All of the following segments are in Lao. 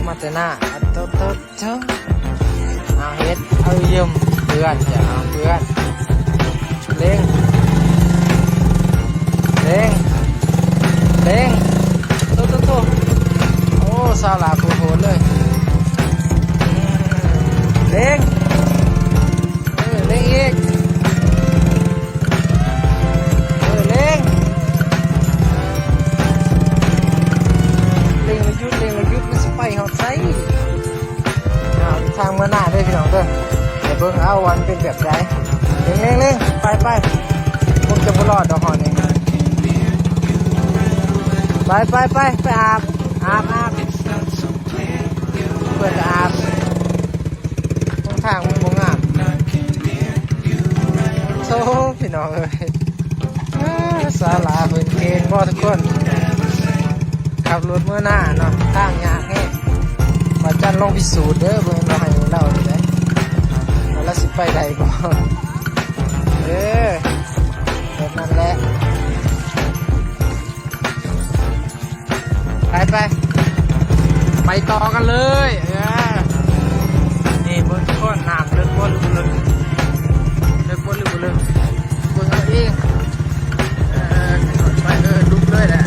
ມາແຕ່ໜ້າ ໂຕ ໂຕ ໂຕ ເອົາເຮັດ ເອົາຢ້ມ ເພື່ອນ ຢ່າເອົາເພື່ອນ ເລັ່ງ ເລັ່ງ ເລັ່ງ ໂຕ ໂຕ ໂຕ ໂອ້ ສາວຫຼ້າໂຄດໂຫດເລີຍ ເລັ່ງ ເອີ ເລັ່ງອີກ ເອີ ເລັ່ງ ເລັ່ງລະຢຸດ ເລັ່ງລະຢຸດ ມັນຊິໄປຮອດໃສ? ເອົາທາງເມືອໜ້າເດີພີ່ນ້ອງເດີ ໄປເບິ່ງເອົາວ່າມັນເປັນແບບໃດ. ເລັ່ງ ເລັ່ງ ເລັ່ງ ໄປ ໄປ ຄົງຈະບໍ່ລອດດອກຮອດນີ້. ໄປ ໄປ ໄປ ໄປອາບ ອາບ ອາບ ເພື່ອຈະອາບ. ຫົນທາງມັນບໍ່ງາມ ໂອ້ ພີ່ນ້ອງເອີຍ ອາ ສາວຫຼ້າເພິ່ນເກັ່ງບໍ່ທຸກຄົນ? ຂັບລົດເມືອໜ້າເນາະ ທາງຍາກແຮງ. ວ່າຈັນລອງພິສູດເດີ ບໍ່ແມ່ນວ່າໃຫ້ເຮົາເດ້ ວ່າລາວຊິໄປໄດ້ບໍ່? ເອີ ແບບນັ້ນແຫຼະ. ໄປ ໄປ ໄປຕໍ່ກັນເລີຍ ເອີ ນີ້ເບິ່ງທຸກຄົນ ນ້ຳເລິກບໍ່ ເລິກບໍ່ ເລິກ ເບິ່ງເອົາເອງ ເອີ ໄປ ເອີ ລຸກເລີຍແຫຼະ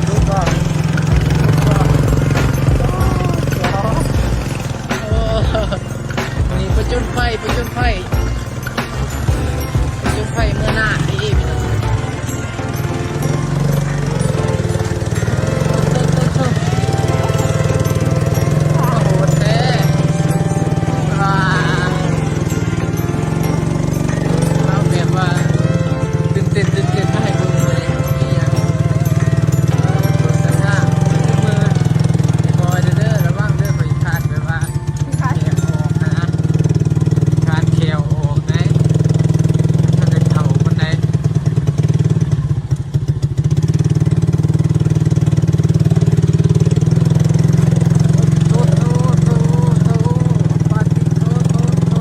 ລຸກກ່ອນ ລຸກກ່ອນ ໂອ້ ໂອ້ ນີ້ປະຈົນໄພ ປະຈົນໄພ ປະຈົນໄພເມືອໜ້າເດ້ພີ່ນ້ອງ. ໂຫດແທ້ ວ້າ ເຮົາແບບວ່າຕື່ນເຕັ້ນ ຕື່ນເຕັ້ນ ໃຫ້ເບິ່ງເລີຍ ມີຫຍັງ ເອີ ໂຄດສະໜາ ມື ບໍ່ເດີ ລະວັງເດີ ຂ້ອຍຄາດແບບວ່າ ຄາດແຂ້ວອອກຫັ້ນນະ ຄາດແຂ້ວອອກໄດ໋ ບໍ່ທັນໄດ້ເຖົ້າປານໃດ. ໂອ້ ໂອ້ ໂອ້ ໂອ້ ປາຕິໂທ ໂທ ໂທ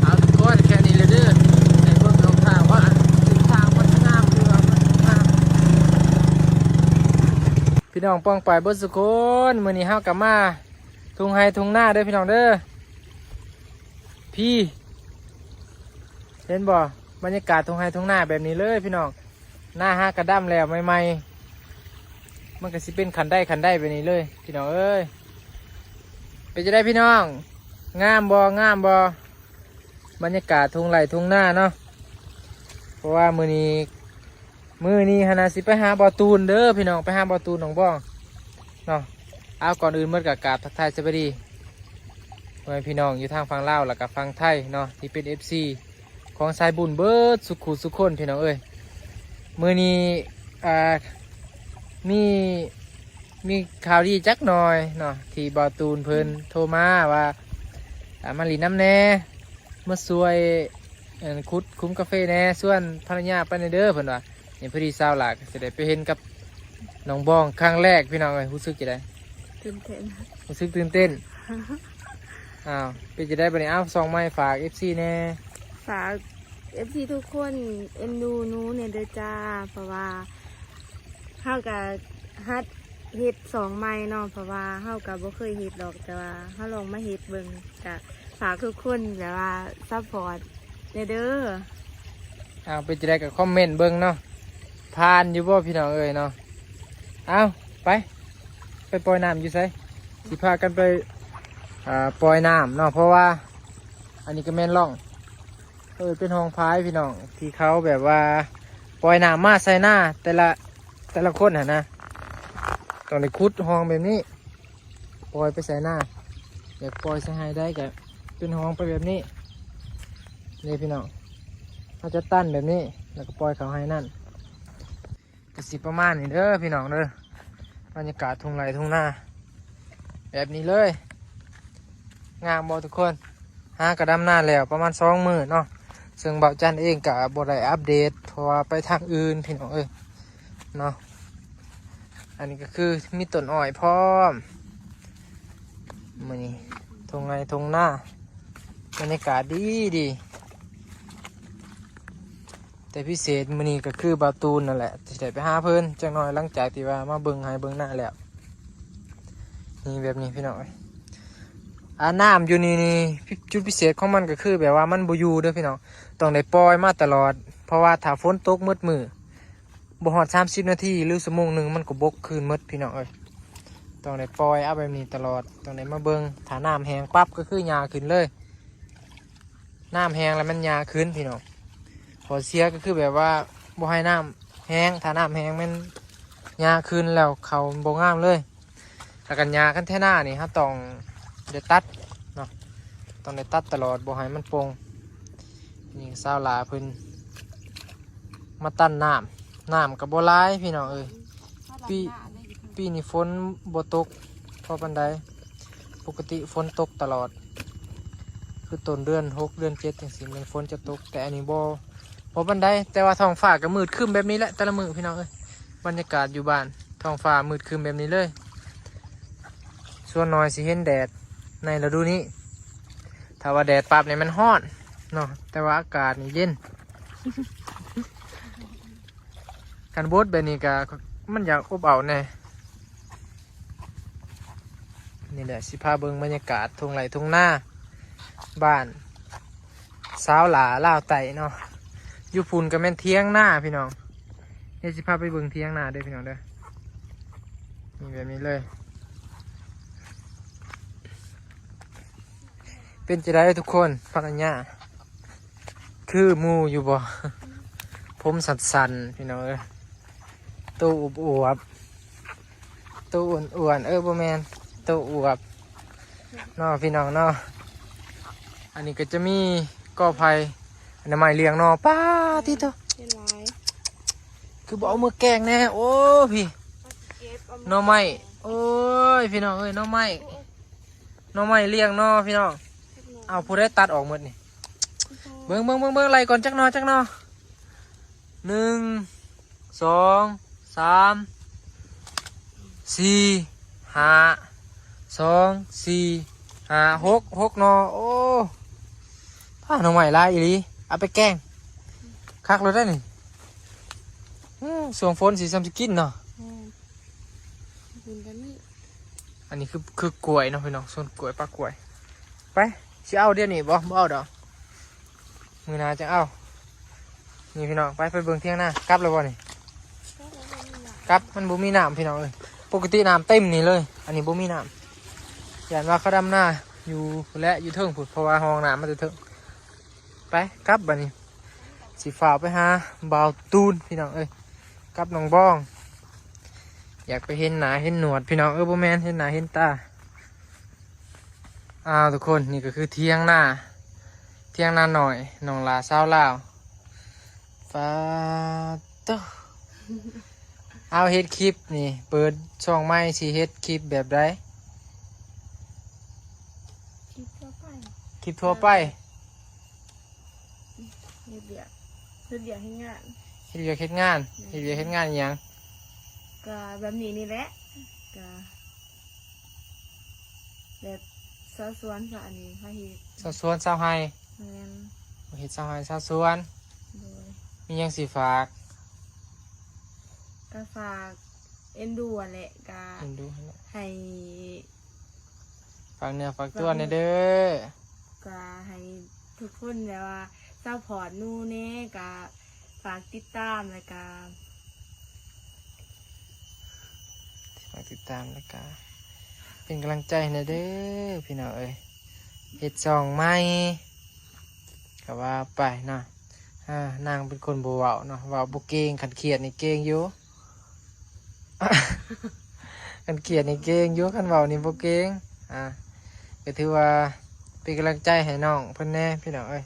ເອົາທຸກຄົນ ແຄ່ນີ້ແຫຼະເດີ ໃຫ້ເບິ່ງຄ່າວໆ ວ່າເສັ້ນທາງມັນງາມ ຫຼືວ່າມັນງາມ. ພີ່ນ້ອງປ້ອງປາຍເບິດສູ່ຄົນ ມື້ນີ້ເຮົາກໍມາ ທົ່ງໄຮ່ທົ່ງນາເດີພີ່ນ້ອງເດີ ພີ້ ເຫັນບໍ່? ບັນຍາກາດທົ່ງໄຮ່ທົ່ງນາແບບນີ້ເລີຍພີ່ນ້ອງ ນາຫາກະດຳແລ້ວໃໝ່ໆ ມັນກະຊິເປັນຂັ້ນໄດຂັ້ນໄດແບບນີ້ເລີຍພີ່ນ້ອງເອີຍ. ເປັນຈັ່ງໃດພີ່ນ້ອງ ງາມບໍ່ ງາມບໍ່? ບັນຍາກາດທົ່ງໄຮ່ທົ່ງນາເນາະ ເພາະວ່າມື້ນີ້ ມື້ນີ້ຫັ້ນນະ ຊິໄປຫາບ່າວຕູນເດີພີ່ນ້ອງ ໄປຫາບ່າວຕູນໜອງບອງເນາະ. ເອົາ ກ່ອນອື່ນໝົດກໍກາບທັກທາຍສະບາຍດີພໍ່ແມ່ພີ່ນ້ອງຢູ່ທາງຝັ່ງລາວ ແລ້ວກໍຝັ່ງໄທເນາະ ທີ່ເປັນເອັຟຊີຂອງສາຍບຸນເບິດສູ່ຄູ່ສູ່ຄົນພີ່ນ້ອງເອີຍ. ມື້ນີ້ ອ່າ ມີ ມີຂ່າວດີຈັກໜ່ອຍເນາະ ທີ່ບ່າວຕູນເພິ່ນໂທມາວ່າ ອ່າ ມາຫຼິ້ນນຳແດ່ ມາຊ່ວຍ ອັນ ຂຸດຂຸມກາເຟແດ່ ຊວນພັນລະຍາໄປແດ່ເດີ ເພິ່ນວ່າ. ນີ້ພໍດີສາວຫຼ້າກໍຊິໄດ້ໄປເຫັນກັບນ້ອງບອງຄັ້ງແລກພີ່ນ້ອງເອີຍ ຮູ້ສຶກຈັ່ງໃດ? ຕື່ນເຕັ້ນ ຮູ້ສຶກຕື່ນເຕັ້ນ. ອ້າວ ເປັນຈັ່ງໃດບັດນີ້? ເອົາ ຊ່ອງໃໝ່ ຝາກເອັຟຊີແດ່. ຝາກເອັຟຊີທຸກຄົນເອັນດູໜູແດ່ເດີຈ້າ ເພາະວ່າ ເຮົາກະຫັດເຮັດຊ່ອງໃໝ່ເນາະ ເພາະວ່າເຮົາກະບໍ່ເຄີຍເຮັດດອກ ແຕ່ວ່າເຮົາລອງມາເຮັດເບິ່ງ ກະຝາກທຸກຄົນແບບວ່າຊັບພອດແດ່ເດີ. ເອົາ ເປັນຈັ່ງໃດກະຄອມເມັນເບິ່ງເນາະ ຜ່ານຢູ່ບໍ່ພີ່ນ້ອງເອີຍເນາະ. ເອົາ ໄປ ໄປປ່ອຍນ້ຳຢູ່ໃສ? ຊິພາກັນໄປ ອ່າ ປ່ອຍນ້ຳເນາະ ເພາະວ່າ ອັນນີ້ກະແມ່ນຮ່ອງ ເອີ ເປັນຮ່ອງຝາຍພີ່ນ້ອງ ທີ່ເຂົາແບບວ່າປ່ອຍນ້ຳມາໃສ່ນາ ແຕ່ລະ ແຕ່ລະຄົນຫັ້ນນະ ຕ້ອງໄດ້ຂຸດຮ່ອງແບບນີ້ ປ່ອຍໄປໃສ່ນາ. ຢາກປ່ອຍໃສ່ໄຮ່ໃດກະເປັນຮ່ອງໄປແບບນີ້ເດ້ພີ່ນ້ອງ ເຮົາຈະຕັນແບບນີ້ ແລ້ວກະປ່ອຍເຂົ້າໄຮ່ນັ້ນ. ກະຊິປະມານນີ້ເດີພີ່ນ້ອງເດີ ບັນຍາກາດທົ່ງໄຮ່ທົ່ງນາແບບນີ້ເລີຍ. ງາມບໍ່ທຸກຄົນ? ຫາກະດຳນາແລ້ວປະມານສອງມື້ເນາະ ເຊິ່ງບ່າວຈັນເອງກະບໍ່ໄດ້ອັບເດດ ເພາະວ່າໄປທາງອື່ນພີ່ນ້ອງເອີຍເນາະ. ອັນນີ້ກະຄືມີຕົ້ນອ້ອຍພ້ອມ ມື້ນີ້ທົ່ງໄຮ່ທົ່ງນາ ບັນຍາກາດດີດີ. ຕ່ພິເສດມື້ນີ້ກໍຄືບ່າວຕູນນັ້ນແຫຼະ ທີ່ໄດ້ໄປຫາເພິ່ນຈັກໜ່ອຍ ຫຼັງຈາກທີ່ວ່າມາເບິ່ງໄຮ່ເບິ່ງນາແລ້ວ. ນີ້ແບບນີ້ພີ່ນ້ອງເອີຍ ອາ ນ້ຳຢູ່ນີ້ນີ້ ຈຸດພິເສດຂອງມັນກໍຄືແບບວ່າມັນບໍ່ຢູ່ເດີພີ່ນ້ອງ ຕ້ອງໄດ້ປ່ອຍມາຕະຫຼອດ ເພາະວ່າຖ້າຝົນຕົກໝົດມື້ ບໍ່ຮອດສາມສິບນາທີ ຫຼື ຊົ່ວໂມງໜຶ່ງ ມັນກໍບົກຄືນໝົດພີ່ນ້ອງເອີຍ. ຕ້ອງໄດ້ປ່ອຍເອົາແບບນີ້ຕະຫຼອດ ຕ້ອງໄດ້ມາເບິ່ງ ຖ້ານ້ຳແຫ້ງປັບກໍຄືຫຍ້າຂຶ້ນເລີຍ. ນ້ຳແຫ້ງແລ້ວມັນຫຍ້າຂຶ້ນພີ່ນ້ອງ. ຂໍ້ເສຍກໍຄືແບບວ່າບໍ່ໃຫ້ນ້ຳແຫ້ງ ຖ້ານ້ຳແຫ້ງແມ່ນຫຍ້າຂຶ້ນແລ້ວເຂົ້າມັນບໍ່ງາມເລີຍ. ແລ້ວກໍຫຍ້າຄັນແຖວໜ້ານີ້ເຮົາຕ້ອງໄດ້ຕັດເນາະ ຕ້ອງໄດ້ຕັດຕະຫຼອດບໍ່ໃຫ້ມັນປົ່ງ. ນີ້ສາວຫຼ້າເພິ່ນມາຕັນນ້ຳ ນ້ຳກໍບໍ່ຫຼາຍພີ່ນ້ອງເອີຍ. ປີ ປີນີ້ຝົນບໍ່ຕົກພໍປານໃດ ປົກກະຕິຝົນຕົກຕະຫຼອດ ຄືຕົ້ນເດືອນຫົກເດືອນເຈັດຈັ່ງຊີ້ແມ່ນຝົນຈະຕົກ ແຕ່ອັນນີ້ບໍ່ ບໍ່ປານໃດ. ແຕ່ວ່າທ້ອງຟ້າກໍມືດຄຶ້ມແບບນີ້ແຫຼະແຕ່ລະມື້ພີ່ນ້ອງເອີຍ ບັນຍາກາດຢູ່ບ້ານ ທ້ອງຟ້າມືດຄຶ້ມແບບນີ້ເລີຍ. ສ່ວນໜ້ອຍຊິເຫັນແດດໃນລະດູນີ້ ຖ້າວ່າແດດປັບນີ້ມັນຮ້ອນເນາະ ແຕ່ວ່າອາກາດນີ້ເຢັນ. ຄັນບົດແບບນີ້ກໍມັນຢາກອົບເອົາແດ່. ນີ້ແຫຼະ ຊິພາເບິ່ງບັນຍາກາດທົ່ງໄຮ່ທົ່ງນາ ບ້ານສາວຫຼ້າລາວໃຕ້ເນາະ. ຢູ່ພຸ້ນກໍແມ່ນຖຽງນາພີ່ນ້ອງ. ດຽວຊິພາໄປເບິ່ງຖຽງນາເດີພີ່ນ້ອງເດີ. ນີ້ແບບນີ້ເລີຍ. ເປັນຈັ່ງໃດທຸກຄົນ ພັນລະຍາ ຄືໝູ່ຢູ່ບໍ່? ຜົມສັ້ນໆ ພີ່ນ້ອງເອີຍ ໂຕອວບໆ ໂຕອ້ວນໆ ເອີ ບໍ່ແມ່ນ ໂຕອວບເນາະ ພີ່ນ້ອງເນາະ. ອັນນີ້ກໍຈະມີກໍໄຜ່ ອັນນັ້ນໄມ້ລ້ຽງໜໍ່ ປາດຕິໂຕ ເປັນຫຼາຍ ຄືບໍ່ເອົາມາແກງແດ່. ໂອ້ ພີ້ ເກັບເອົາມາ ໜໍ່ໄມ້ ໂອ້ຍ ພີ່ນ້ອງເອີຍ ໜໍ່ໄມ້ ໂອ້ຍ ໜໍ່ໄມ້ລ້ຽງໜໍ່ ພີ່ນ້ອງ. ເອົາ ຜູ້ໃດຕັດອອກໝົດນີ້? ໂອ້ໂຫ ເບິ່ງ ເບິ່ງ ເບິ່ງ ເບິ່ງ ໄລ່ກ່ອນ ຈັກໜໍ່ ຈັກໜໍ່? ໜຶ່ງ ສອງ ສາມ ສີ່ ຫ້າ ສອງ ສີ່ ຫ້າ ຫົກ ຫົກໜໍ່. ໂອ້ ພ້າ ໜໍ່ໄມ້ຫຼາຍອີ່ຫຼີ ເອົາໄປແກງ ຄັກໂລດໄດ໋ນີ້. ອື ຊ່ວງຝົນຊິຊ່ຳຊິກິນເນາະ. ແມ່ນ ກິນກັນນີ້. ອັນນີ້ຄື ຄືກ້ວຍເນາະພີ່ນ້ອງ ສວນກ້ວຍ ປ່າກ້ວຍ. ໄປ ຊິເອົາດຽວນີ້ບໍ່? ບໍ່ເອົາດອກ ມື້ໜ້າຈັ່ງເອົາ. ນີ້ພີ່ນ້ອງ ໄປ ໄປເບິ່ງຖຽງນາ. ກັບແລ້ວບໍ່ນີ້? ກັບ ມັນບໍ່ມີນ້ຳພີ່ນ້ອງເອີຍ. ປົກກະຕິນ້ຳເຕັມນີ້ເລີຍ ອັນນີ້ບໍ່ມີນ້ຳ. ຢ້ານວ່າເຂົາດຳນາຢູ່ພຸ້ນແຫຼະ ຢູ່ເທິງພຸ້ນ ເພາະວ່າຮ່ອງນ້ຳມາແຕ່ເທິງ. ໄປ ກັບບາດນີ້ ຊິຟ້າວໄປຫາບ່າວຕູນ ພີ່ນ້ອງເອີຍ ກັບນ້ອງບອງ. ຢາກໄປເຫັນໜ້າເຫັນໜວດ ພີ່ນ້ອງເອີຍ ບໍ່ແມ່ນເຫັນໜ້າເຫັນຕາ. ອ້າວ ທຸກຄົນ ນີ້ກໍຄືຖຽງນາ ຖຽງນານ້ອຍ ນ້ອງຫຼ້າສາວລາວ. ປາດໂທ້ ເອົາ ເຮັດຄລິບນີ້ ເປີດຊ່ອງໃໝ່ ຊິເຮັດຄລິບແບບໃດ? ຄລິບທົ່ວໄປ ຄລິບທົ່ວໄປ. ເຮັດວຽກ ເຮັດວຽກເຮັດງານ ເຮັດວຽກເຮັດງານ. ແມ່ນ ເຮັດວຽກເຮັດງານອີ່ຫຍັງ? ກະແບບນີ້ນີ້ແຫຼະ ກະແບບຊາວສວນ ຊາວອັນນີ້ ພາເຮັດ ຊາວສວນ ຊາວໄຮ່. ແມ່ນ ເຮັດຊາວໄຮ່ຊາວສວນ. ໂດຍ ມີຫຍັງຊິຝາກ? ກະຝາກເອັນດູຫັ້ນແຫຼະ ກະເອັນດູຫັ້ນແຫຼະ ໃຫ້ ຝາກເນື້ອຝາກຕົວແດ່ເດີ. ກະໃຫ້ທຸກຄົນແບບວ່າຊັບພອດໜູແດ່ ກະຝາກຕິດຕາມ ແລ້ວກະ ຝາກຕິດຕາມ ແລ້ວກະເປັນກຳລັງໃຈໃຫ້ແດ່ເດີ ພີ່ນ້ອງເອີຍ. ເຮັດຊ່ອງໃໝ່ ກະວ່າໄປເນາະ. ອາ ນາງເປັນຄົນບໍ່ເວົ້າເນາະ ເວົ້າບໍ່ເກັ່ງ ຄັນຄຽດນີ້ເກັ່ງຢູ່. ຄັນຄຽດນີ້ເກັ່ງຢູ່ ຄັນເວົ້ານີ້ບໍ່ເກັ່ງ. ອາ ກໍຖືວ່າເປັນກຳລັງໃຈໃຫ້ນ້ອງເພິ່ນແດ່ ພີ່ນ້ອງເອີຍ.